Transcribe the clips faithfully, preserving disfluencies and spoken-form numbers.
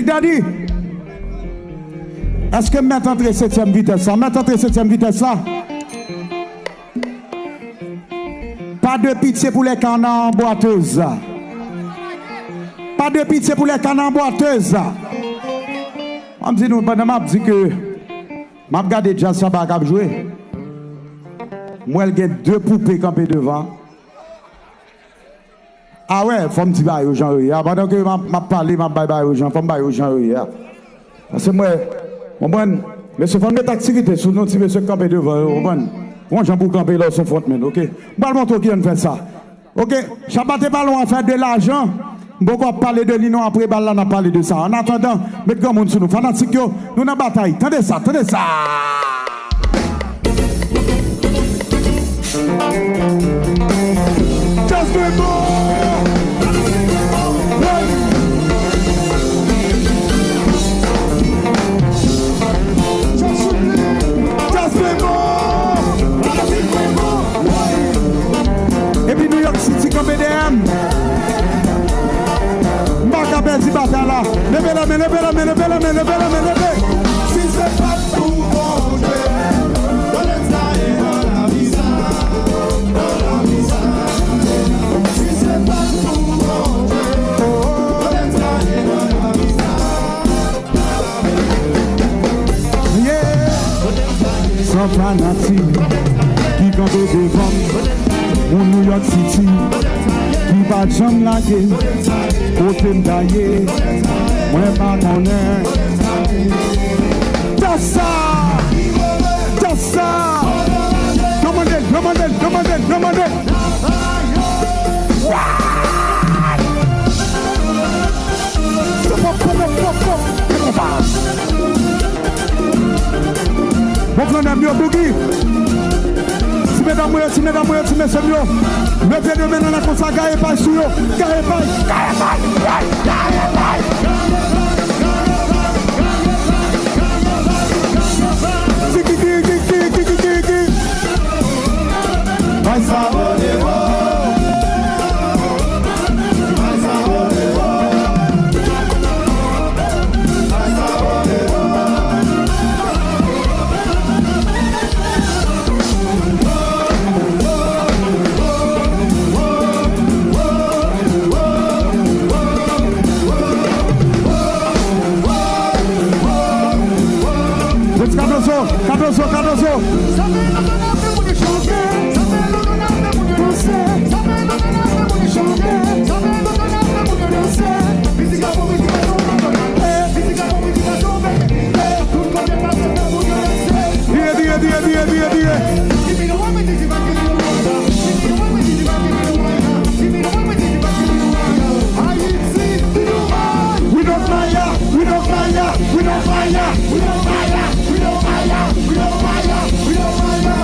Daddy, èske m mèt antre setyèm vitès la? M mèt antre setyèm vitès la? Pas de pitié pour les canards boiteuses. Pas de pitié pour les canards boiteuses. M ap di nou, pandan m ap di ke m ap gade djaz Shabba k ap jwe, m wè l gen de poupe kanpe devan. A wè, fò m di bagay yo jan yo ye a. Pandan ke m ap, m ap pale, m ap bay bagay yo jan, fò m bay yo jan yo ye a. Paske m wè, konprann, mesye, fò n met aktivite sou nou ti mesye k kanpe devan yo, konprann. Gon jan pou w kanpe lè w se yon frontman, oke? M pral montre w kijan n fè sa. Oke, Shabba te pale yon afè de lajan. M poko ap pale de li non, apre bal la n ap pale de sa. An atandan, met granmoun sou nou. Fanatik yo, nou nan batay. Tande sa, tande sa. Just be more. Just be more. Epi New York City kanpe dèyè m. M pa ka pèdi batay la. Leve lanmen, leve lanmen, leve lanmen, leve lanmen, leve. Si se pa t pou Bondye, kote m ta ye nan lavi sa, nan lavi sa. Si se pa t pou Bondye, kote m ta ye nan lavi sa. Yeah. San fanatik ki kanpe devan m. Moun New York City ki pa janm lage. Kote m ta ye, mwen pa konnen. Dasa! Dasa! Yo mande, yo mande, yo mande, yo mande. Bon, flanè m yo, Boogie. Ti medam mwen yo, ti medam mwen yo, ti mesye m yo. Leve de men nan la konsa, gaye pay sou yo. Gaye pay, gaye pay, gaye pay. Tiki, tiki, tiki, tiki, tiki. Bay sa o dewo. Bay sa o dewo. Bay sa o dewo. Let's Cardozo, Cardozo, Cardozo. Diye, diye, diye, diye, diye, diye. We don't fire, we don't fire, we don't fire, we don't fire, we don't fire, we don't fire, we don't fire, we don't fire.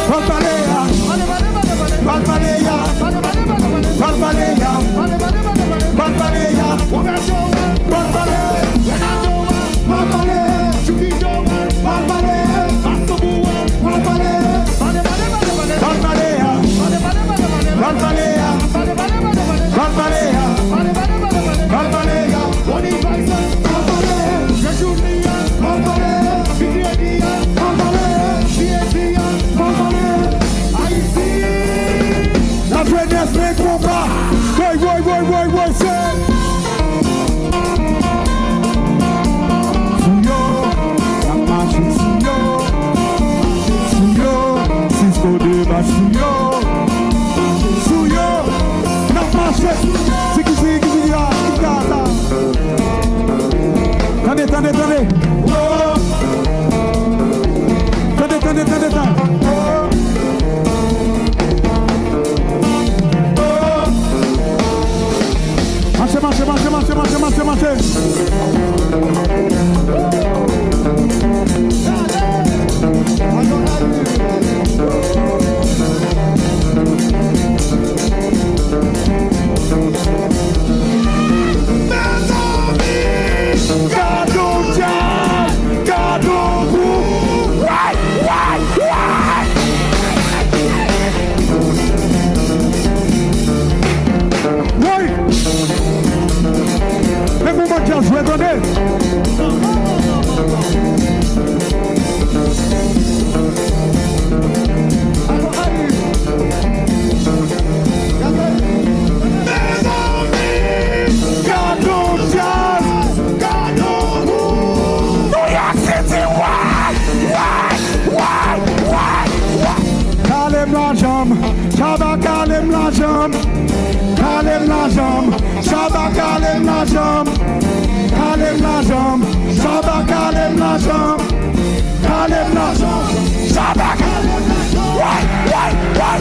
Pral pale a, pral pale a, pral pale a, pral pale a, pral pale a. Pral pale, pral pale, pral pale, pral pale, pral pale, pral pale, pral pale a, pral pale a, pral pale a, pral pale a. Pral pale, pral pale, pral pale, pral pale. Ayiti. N ap jwe dèz men konba. Woy, woy, woy, woy, woy, se. Sou yo, n ap mache sou yo. Sou yo, Cisco de bas sou yo. Sou yo, n ap mache. Siki, siki, siki, la, siki, la, la. Tande, tande, tande. Oh. Tande, tande, tande, tande. Oh. Oh. Lajanm, Shabba kale m lajanm. Kale m lajanm, Shabba kale m lajanm. Kale m lajanm, Shabba kale m lajanm. Kale m lajanm, Shabba kale m lajanm. Woy, woy, woy.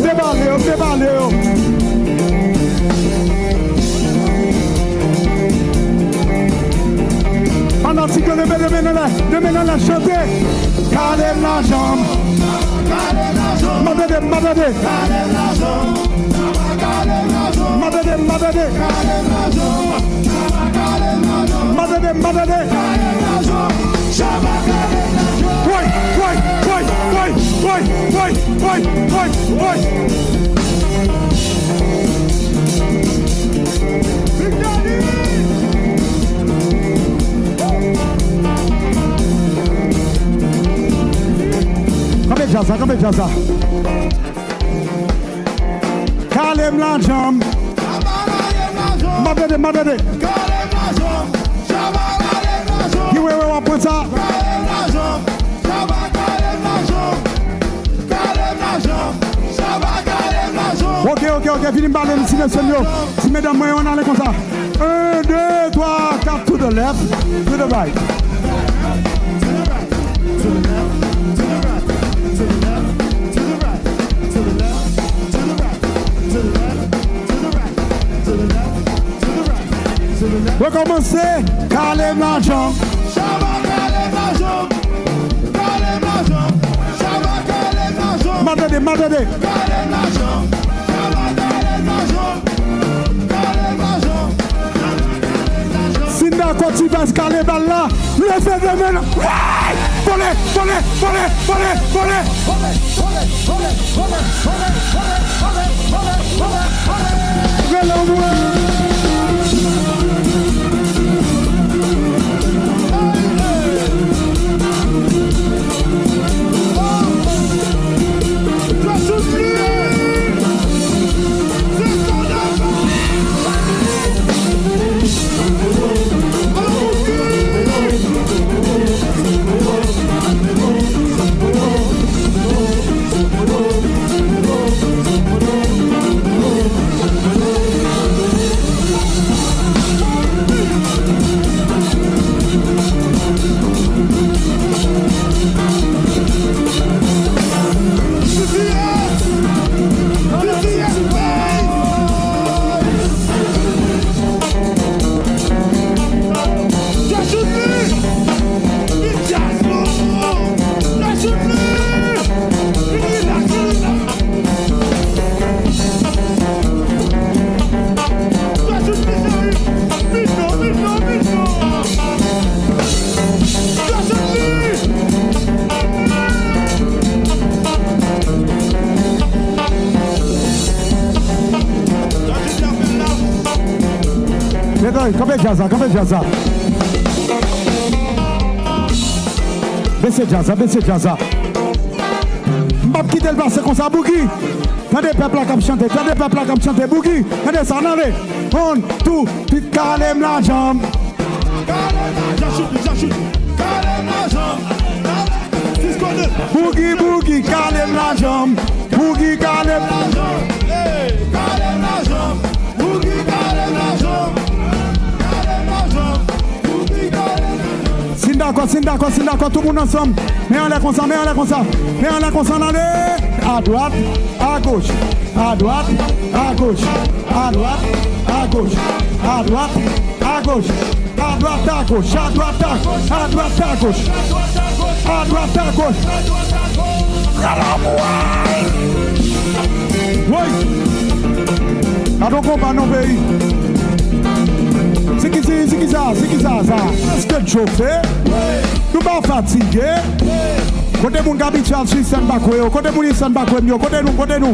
Debale yo, debale yo. Fanatik yo, leve de men anlè, de men anlè, chante. Kale m lajanm. Mande de, mande de. Mande de, mande de. Mande de, mande de. Woy, woy, woy. Kanpe djaz la, kanpe djaz la. Kale m lajanm. Mande de, mande de. Ki wewe w ap pran sa? Ok, ok, ok, vini m pale m ti mesye m yo. Ti medam mwen yo, ann ale konsa. Un, deux, trois, quatre, to the left, to the right. Rekòmanse, kale m lajanm. Shabba kale m lajanm. Kale m lajanm. Shabba kale m lajanm. Mande de, mande de. Kale m lajanm. Shabba kale m lajanm. Sinda Kòti Bas kale bal la. Leve de men. Vole, vole, vole, vole, vole. Rele mwen. Kanpe djaz la, kanpe djaz la. Bese djaz la, bese djaz la. M p ap kite l pase konsa, Boogie. Tande pèp la k ap chante, tande pèp la k ap chante, Boogie. Tande sa, ann ale. One, two, three, kale m lajanm. Kale m lajanm, choupi, choupi. Kale m lajanm. Boogie, Boogie, kale m lajanm. Boogie, kale m lajanm. Hey, kale m lajanm. Boogie, kale m lajanm. Kale m lajanm. Boogie, kale m lajanm. Si n dakò, si n dakò, si n dakò, tout moun ansanm. Men anlè konsa, men anlè konsa. Men anlè konsa, ann ale. Adwat, agoch. Adwat, agoch. Adwat, agoch. Adwat, agoch. Adwat, agoch. Adwat, agoch. Adwat, agoch. Adwat, agoch. Anlè mwen. Woy! Gade yon konpa non peyi. Se ki, se, se ki sa, se ki sa, sa? Èske Joe fè? Nou pa fatige. Kote moun k abitye al sou Eastern Parkway yo? Kote moun Eastern Parkway m yo? Kote nou, kote nou?